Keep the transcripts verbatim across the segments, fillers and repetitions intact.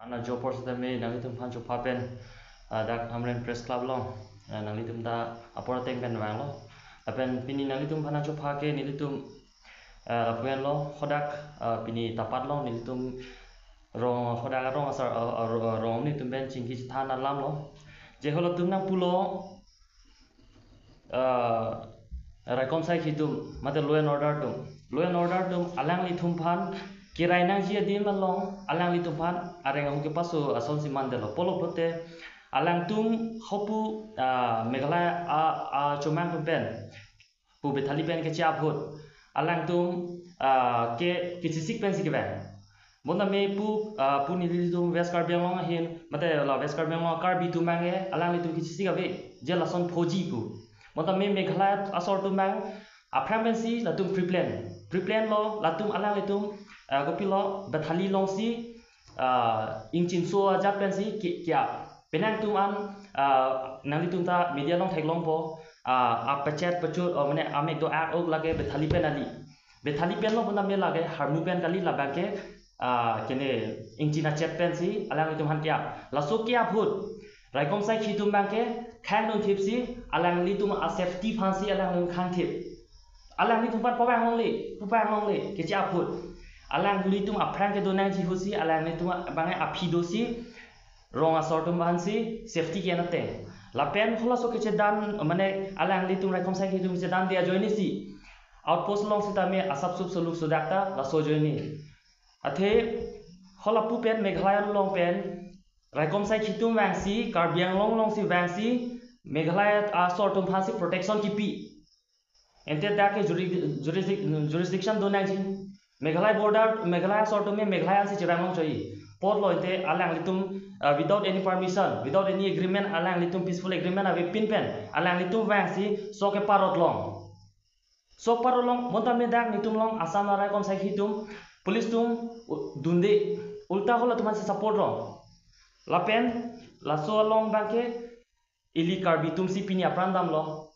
Ana jo apor sitame nanglitum aphan chopha pen, ah, dak Hamren Press Club along, ah, nanglitum ta apor ateng pen vanglo. Lapen pini nanglitum aphan chopha ke nelitum, ah, lapu-an lo, hadak, ah, pini Tapat along nelitum rong, hadak rong asar, ah, ah, ro-, rong nelitum pen chingki chethan alam lo. Je halatum nangpulo, ah, raikom saikhi atum, mate law and order atum. Law and order atum alanglitum aphan kerai nangji adim along alanglitum aphan areng ahut kepaso asonsi mandetlo. Polo pulote alangtum hopu, ah, Meghalaya a, a chomang atum pen, pu Bethali pen keche ahut alangtum, ah, ke kechesik pensi kevang. Bonta me pu, ah, pu nelitum West Karbi Anglong ahin, mate la West Karbi Anglong Karbi atum abangke alanglitum kechesik ave, je lason phoji pu. Bonta me Meghalaya asor atum abang aphrang pensi latum pre-plan. Pre-plan lo latum alanglitum, ah, kopilo Bethali alongsi, ah, ingchinso ajat pensi ke, ke-ap. Penang atum an, ah, nanglitum ta media along theklongpo, ah, apachet pachut, oh, mane amek do-ak ok lake Bethali pen kali. Bethali pen lo bonta me lake Harmu pen kali labangke, ah, kene ingchin achet pensi alanglitum aphan ke-ap. Laso ke-ap ahut raikom saikhi atum abangke khang nunthipsi alanglitum a-safety aphansi alanglitum khangthip. Alanglitum aphan pavang longle, pavang longle, keche ahut. Alanglitum aphrang kedo nangji ahutsi alanglitum abangke aphi dosi rong asor atum aphansi safety ke-en ateng. Lapen halaso kechedan, mane alanglitum raikom saikhi atum chedande ajoinesi outpost along sitame asap sup soluk sodak ta laso ajoine. Athe hala pu pen Meghalaya along pen raikom saikhi atum vangsi, Karbi Anglong alongsi vangsi, Meghalaya asor atum aphansi protection kipi. Ante dak ke jurisdic-, jurisdic-, jurisdiction do nangji. Meghalaya border, Meghalaya asor atum me Meghalaya ansi chevang longchoi. Apot lo ante alanglitum, uh, without any permission, without any agreement, alanglitum peaceful agreement avepin pen alanglitum vangsi sok keparot long. Sok parot long, bonta me dak nelitum along Assam raikom saikhi atum, police atum, u-, dunde, ulta halatum aphansi support long. Lapen laso along abangke ili Karbi atumsi pini apran damlo.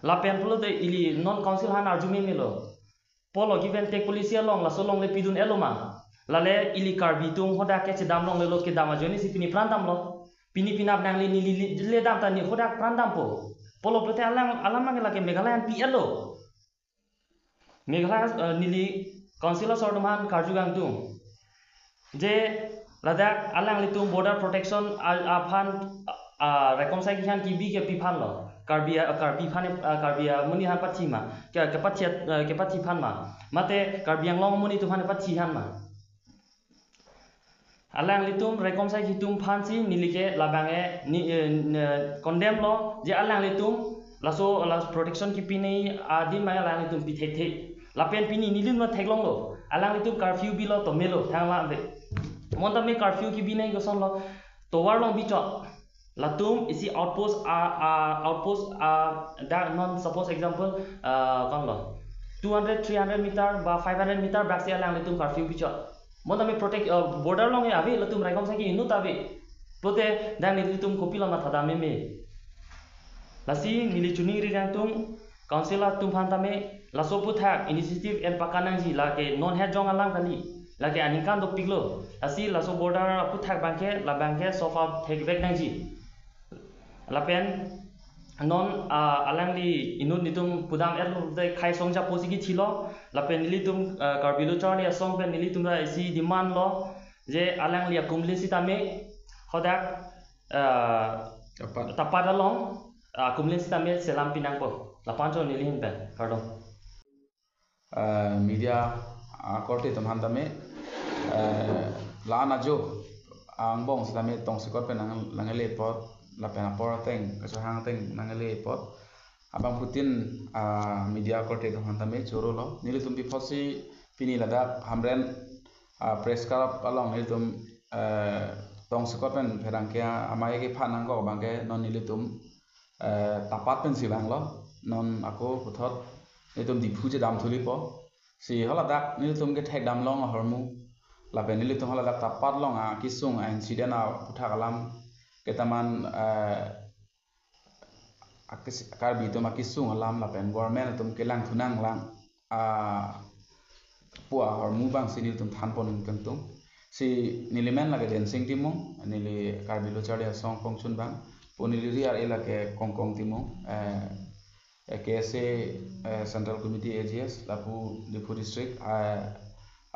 Lapen pulote ili non council aphan arju memelo. Polo give and take policy along laso along le pidun-etlo ma? Lale ili Karbi atum hadak kechedam longlelo, kedam ajoinesi pini pran damlo. Pini penap nangli neli le, le dam ta ne hadak pran dampo. Polo pulote alang alam abangke lake Meghalaya an pi-etlo. Meghalaya, eh, neli council asor atum aphan karju kangtung. Je ladak alanglitum border protection a-, aphan, ah, raikom saikhi aphan kibi ke pi aphan lo. Karbi, ah, Karbi aphan, ah, Karbi amonit aphan pathi ma? Ke, kepathi, ah, kepathi aphan ma? Mate Karbi Anglong amonit atum aphan pathi aphan ma? Alanglitum raikom saikhi atum aphansi neli ke labangke ne, eh, ne, condemn lo, je alanglitum laso, la protection kipinei adim abang alanglitum pi thekthe. Lapen pini nelitum ta theklonglo, alanglitum curfew bilo, tomelo, thang lang de. Bonta me curfew kibinei kosonlo, tovar along bichot. Latum isi outpost a, a, outpost a, dak non suppose example, ah, konlo, two hundred, three hundred meter ba five hundred meter baksi alanglitum curfew bichot. Bonta me protect, ah, border along ave latum raikom saikhi inut ave. Pulote dak nelitum kopilo mathadam meme. Lasi neli choningri kangtung, council atum aphan tame laso aphuthak initiative en pakan nangji, lake non het jong alam kali, lake aningkan dopiklo. Lasi laso border aphuthak abangke, labangke solve out thekvek nangji. Lapen non, ah, alangli inut nelitum pudam-etlo te khai songja pusi kithilo. Lapen nelitum, ah, Karbi Lo Charli Asong pen nelitum ra isi demand lo, je alangli akumlin sitame hadak, ah, Tapat. Tapat along, ah, akumlin sitame selam pinangpo. Lapu-an chot neli ahin pen, kardom. Eh, media akorte atum aphan tame, eh, la-an ajo angbong sitame tongsekot pen nang-, nangle apot, lapen apor ateng, kachehang ateng nangle apot abangphutin, ah, media akorte atum aphan tame choro lo. Nelitum pi apotsi pini ladak Hamren, ah, Press Club along nelitum, eh, tongsekot pen pherangke amei kephan nangkok abangke non nelitum, eh, Tapat pensi vanglo, non ako puthot nelitum Diphu chedam thulipo. Si haladak nelitum kethekdam long ahormu, lapen nelitum haladak Tapat along akesung a-incident aphuthak alam ketaman, eh, akes-, Karbi atum akesung alam lapen government atum kelang thunang lang, ah, pu ahormu abangsi nelitum thanpon kangtung. Si neli men lake Densing Timung, neli Karbi Lo Charli Asong kongchunbang. Pu neli ri ar-e lake Kongkong Timung, eh, eh, K S A, eh, Central Committee A G S, lapu Diphu District, ah,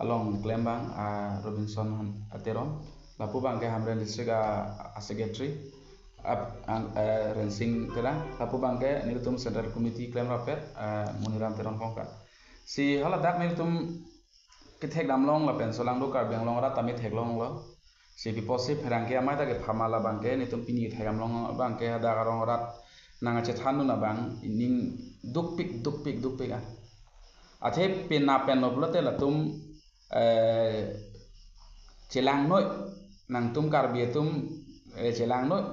along klembang, ah, Robinson Han-, Teron, lapu abangke Hamren District, ah, ah, Secretary, ap-, ang, eh, Rensing Terang, lapu abangke nelitum Central Committee klemrapet, ah, Moniram Teron Kongka. Si haladak nelitum kethekdam long lapen solangdo Karbi Anglong arat tame theklonglo. Si pi apotsi pherangke amei ta kepha ma la abangke, nelitum pini kethekdam long abangke hadak arong arat nangkachethandun abang, ining dukpik, dukpik, dukpik, ah. Athe penap pen lo pulote latum, eh, chelangnoi, nangtum Karbi atum, eh, chelangnoi,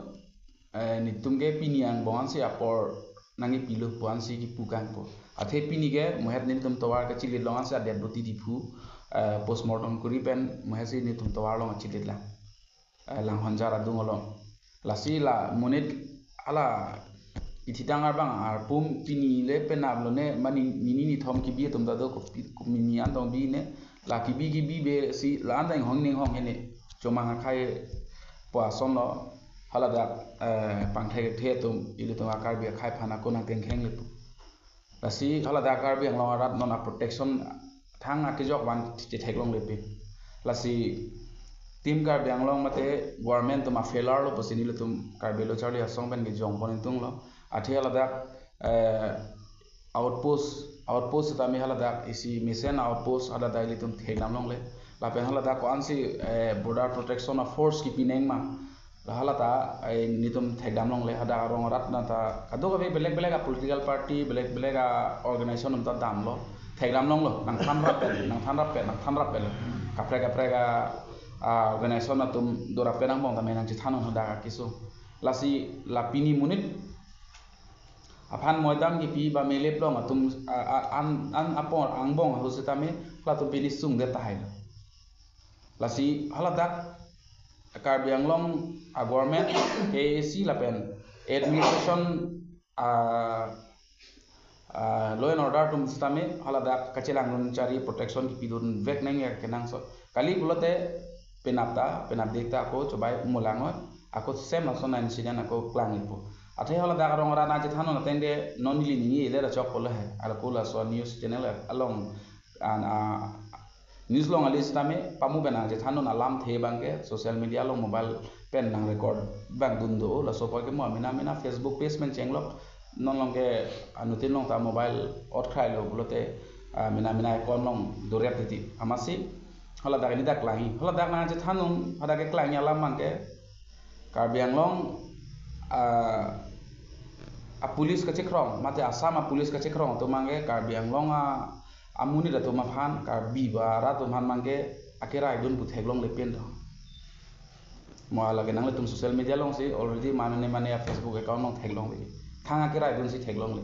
eh, nelitum ke pini angbong ansi apor nangkepilo pu ansi kipu kangpo. Athe pini ke mohet nelitum tovar kachilit long ansi adet boti Diphu, eh, postmortem kuri pen mohet si nelitum tovar along kachilit lang. Eh, Langhonjar adung along. Lasi la monit hala kethitang arbang arpum pini le penap lone mane nini nithom kebi atum ta do, kopi, ko mini an tong bi ne, la kebi kebi be si la an ta inghong inghong hene. Chomang akhai pu asonlo, haladak, eh, pangthek the atum, ilitum a Karbi akhai aphan ako nangkengkheng le pu. Lasi haladak Karbi Anglong arat non a protection thang akejok van chetheklongle pu. Lasi Team Karbi Anglong mate government atum a failure lo pusi nelitum Karbi Lo Charli Asong pen kejongpon ingtunglo. Athe haladak, eh, outpost, outpost tame haladak isi mesen outpost haladak ilitum thekdam longle. Lapen haladak ko-ansi, eh, border protection a force kipi nangma, la hala ta, eh, nelitum thekdam longle, hadak arong arat na ta kadokave belek belek a political party, belek belek a organization atum ta damlo, thekdam longlo, nangthanrap pen, nangthanrap pen, nangthanrap pen. Kaprek kaprek a, a organization atum dorap pen angbong tame nangchethan un hadak akesung. Lasi la pini monit aphan moidam kipi ba melep long atum, a, a, an, an apor angbong ahut setame latum pini sungdet tahai lo. Lasi haladak Karbi Anglong a government, K A A C lapen administration, a, a, law and order atum setame haladak kachelang dun chari protection kipidun vek nangji akenangsot. Kali pulote penap ta, penap dik ta ako chobai umolangoi, ako sem lason a incident ako klang ipo. Athe haladak arong arat nangchethan un ateng de non ili ningje le ra chokpo lahai. Ako laso news channel along an, a, news along ali setame pamu pen nangchethan un alamthe abangke social media along mobile pen nang record abang dun do, laso apot ke mo mena mena Facebook page pen chenglok, non along ke anuttin along ta mobile ot khrai lo pulote, a, mena mena account along dorep titi. Amatsi haladak ini dak langji. Haladak nangchethan un hadak keklangji alam abangke Karbi Anglong, a, a police kachekrong, mate Assam a police kachekrong atum abangke Karbi Anglong a, amonit atum aphan, Karbi ba arat atum aphan abangke akeraidun pu theklongle pen do. Mo lake nanglitum social media alongsi already mane mane a Facebook account along theklongle. Thang akeraidun si theklongle.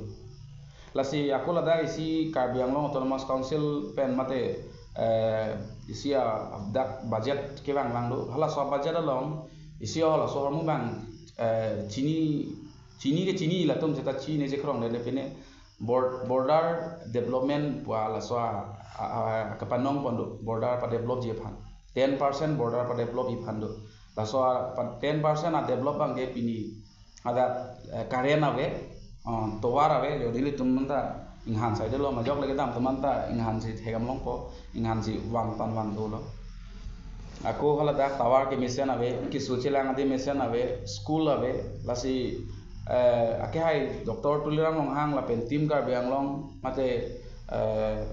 Lasi ako ladak isi Karbi Anglong Autonomous Council pen mate, eh, isi a dak budget kevang lang do. Halaso budget along isi halaso ahormu abang, eh, chini, chini ke chini latum seta chini chekrong le pine bor-, border development pu laso a, a, a, kapanong pon do, border padevelopji aphan. Ten percent border padevelopji aphan do. Laso a pa-, ten percent a develop abangke pini ada, eh, current ave, eh, tovar ave, jodi ilitum anta inghan saide lo, majok le kedam atum anta inghan si thekdam longpo, inghan si van pan van dolo. Ako haladak tovar kemesen ave, keso chelang adi mesen ave, school ave, lasi, eh, akehai Doctor Tuliram Ronghang lapen Team Karbi Anglong mate, eh,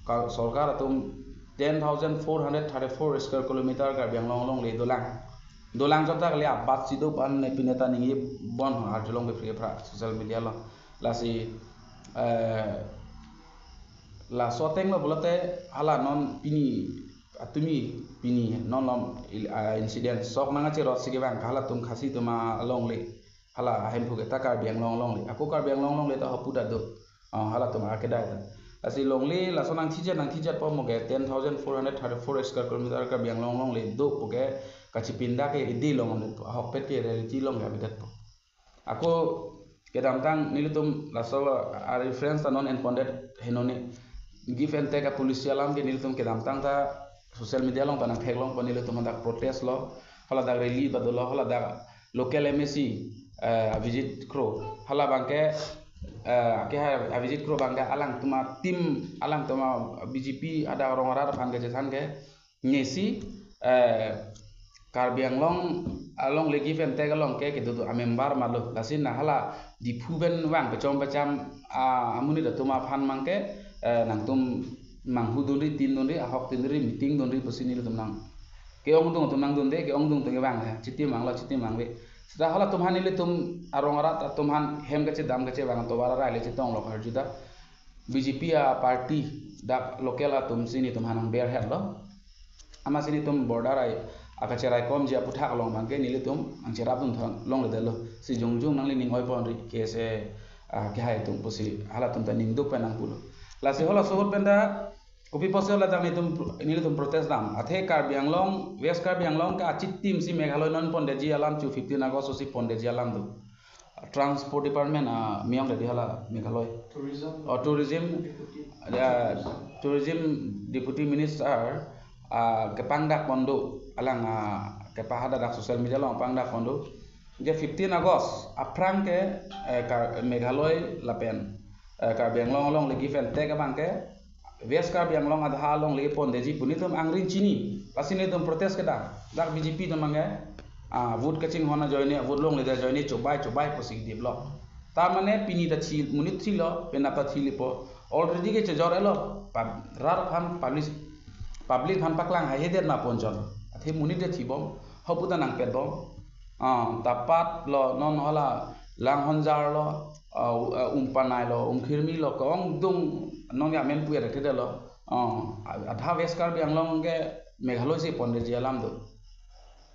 ka-, sorkar atum ten thousand four hundred thirty-four square kilometer Karbi Anglong alongle dolang. Dolang chot ta kali abat si do pan ne pine ta ningje bon ho arjulong ke phri phra social media along. Lasi, eh, laso ateng lo pulote hala non pini atumi pini non lom il-, ah, incident sok nangkacherot si kevang halatum Khasi atum alongle. Hala ahemphu ke ta Karbi Anglong alongle. Ako Karbi Anglong alongle ta hapu ta do. Oh, halatum akedai ta. Lasi longle laso nangthijat nangthijatpo mo ke ten thousand four hundred thirty-four square kilometer Karbi Anglong alongle do pu ke kachipinda ke ide along ahokpet ke reality along ke avedetpo. Ako kedamtang nelitum laso a reference ta non enpondet henone give and take a policy alam ke nelitum kedamtang ta social media along ta nangtheklongpo, nelitum hadak protest lo, haladak rally ba dolo, haladak local M A C, eh, Abhijit Kro, hala abangke, eh, akehai Abhijit Kro abangke alangtum a-team, alangtum a-B J P hadak rong arat aphan kechethan ke, nesi, eh, Karbi Anglong alongle give and take along ke kedo do a-member malo. Lasi na hala Diphu pen vang pechom pecham, ah, amonit atum aphan abangke, eh, nangtum manghudunri, tindunri, ahok tindunri, meeting dunri pusi nelitum nang. Ke-ongdung atum nangdunde, ke-ongdung atum kevang, eh, chitim vanglo, chitim vangve. Seta halatum aphan nelitum arong arat atum aphan hem kachedam kachevang tovar arai le chetonglok arjuta. B J P a-party dak local atum si nelitum aphan nangberhetlo. Amatsi nelitum border ai akacheraikomji aphuthak along abangke nelitum nangcherapdun thon longledetlo. Si jongjong nanglining oiponri K S A, ah, kehai atum pusi halatum ta ningduk pen nangpulo. Lasi halaso ahut pen ta kopi pusi haladak nelitum, nelitum protest dam. Athe Karbi Anglong, West Karbi Anglong ke achitim si Meghalaya non pondeji alam chu fifteen August si pondeji alam do. Transport Department a-miyong tadi hala Meghalaya. Tourism. Oh, Tourism. Deputy. Ya, Tourism Deputy Minister, ah, kepangdak pon do, alang, ah, kepahadak social media along pangdak pon do. Je fifteen August aphrang ke, eh, Kar-, Meghalaya lapen, eh, Karbi Anglong alongle give and take abangke West Karbi Anglong adha alongle pondeji pu nelitum angring chini. Lasi nelitum protest kedam. Dak B J P atum abangke, ah, vote kachinghon ajoine, vote longledet ajoine chobai chobai pusi develop. Ta mane pini ta thi, monit thilo, penap ta thilipo. Already kechejor-etlo. Pub-, rat aphan public, public aphan paklang haihedet ma ponchon. Athe monit ta thibom, hopu ta nangpetbom. Ah, Tapat lo, non hala Langhonjar lo, ah, u-, ah, Umpanai lo, Umkhirmi lo, ke-ongdung non ya men puer thedetlo. Ah, adha West Karbi Anglong ke Meghalaya si pondeji alam do.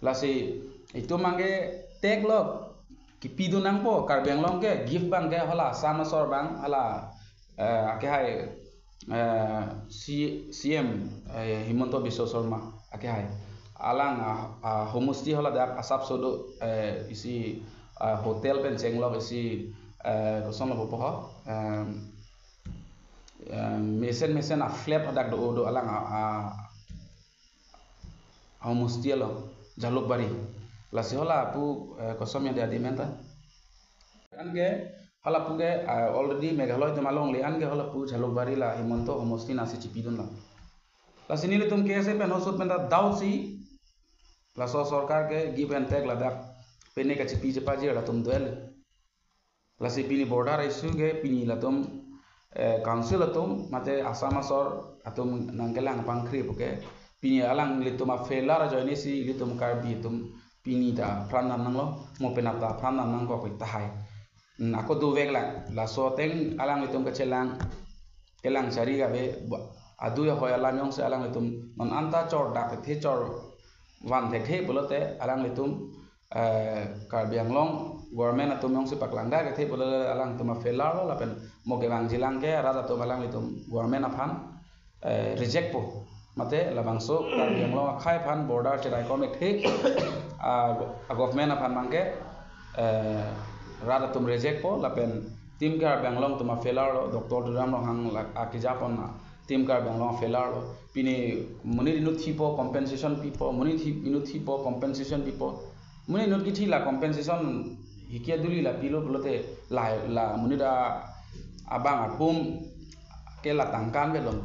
Lasi itum abangke theklok, kipidun nangpo, Karbi Anglong ke give abangke hala Assam asor abang, hala, eh, akehai, eh, C-, C M, eh, Himanta Biswa Sarma akehai. Alang, ah, ah, homosti haladak asapso do, eh, isi, ah, hotel pen chenglok isi, eh, kosonlo pupo ho, em, em, mesen mesen a-flat hadak do, do alang, ah, ah, homosti along, Jalukbari. Lasi hala pu, eh, koson ya dia di menta. Anke, hala pu ke, ah, already Meghalaya atum alongle anke hala pu Jalukbari la Himanta homosti nangsi chipidunlo. Lasi nelitum K S A pen ahut pen ta doubt si, laso sorkar ke give and take ladak pine kachipi chepajir latum do-el. Lasi pini border issue ke pini latum, eh, council atum mate Assam asor atum nangkelang pangkri puke. Pini alanglitum a-failure ajoine si ilitum Karbi atum pini ta apran dam nanglo, mo penap ta apran dam nangkok tahai. Hmm, ako dovek lang. Laso ateng alanglitum kachelang, kelang chari kave, ba-, adui ahoi alam jongsi alanglitum non anta chordak the chorvan thekthe pulote alanglitum, eh, Karbi Anglong government atum jongsi paklangdak kethe pulote alangtum a-failure lo lapen mo kevangjilang ke rat atum alanglitum government aphan, eh, rejectpo. Mate labangso Karbi Anglong akhei aphan border cheraikom thekthe, ah, a-government aphan abangke, eh, rat atum rejectpo lapen Team Karbi Anglong atum a-failure lo, Doctor Tuliram Ronghang la akejapon na Team Karbi Anglong a-failure lo. Pini monit inut thipo compensation pipo, monit thi-, inut thipo compensation pipo. Monit inut kithi la compensation hikia duli la pilo pulote la, la monit a-, abang apum ke la tangkan belon.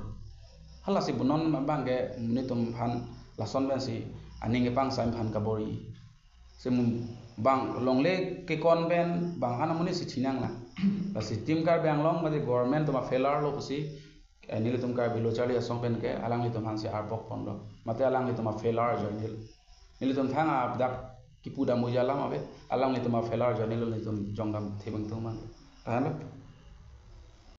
Halasi punon abangke monit atum aphan lason pensi aning kepangsai aphan kabor-i. Si mu-, bang longle kekon pen bang hana monit si chinang la. Lasi Team Karbi Anglong mate government atum a-failure lo pusi, eh, nelitum Karbi Lo Charli Asong pen ke alanglitum aphansi arpok ponlo. Mate alanglitum a-failure ajoine. Nelitum thang a dak kipu dam uja lam ave, alanglitum a-failure ajoine lo nelitum jongdam thebang tung man. Tahan lo.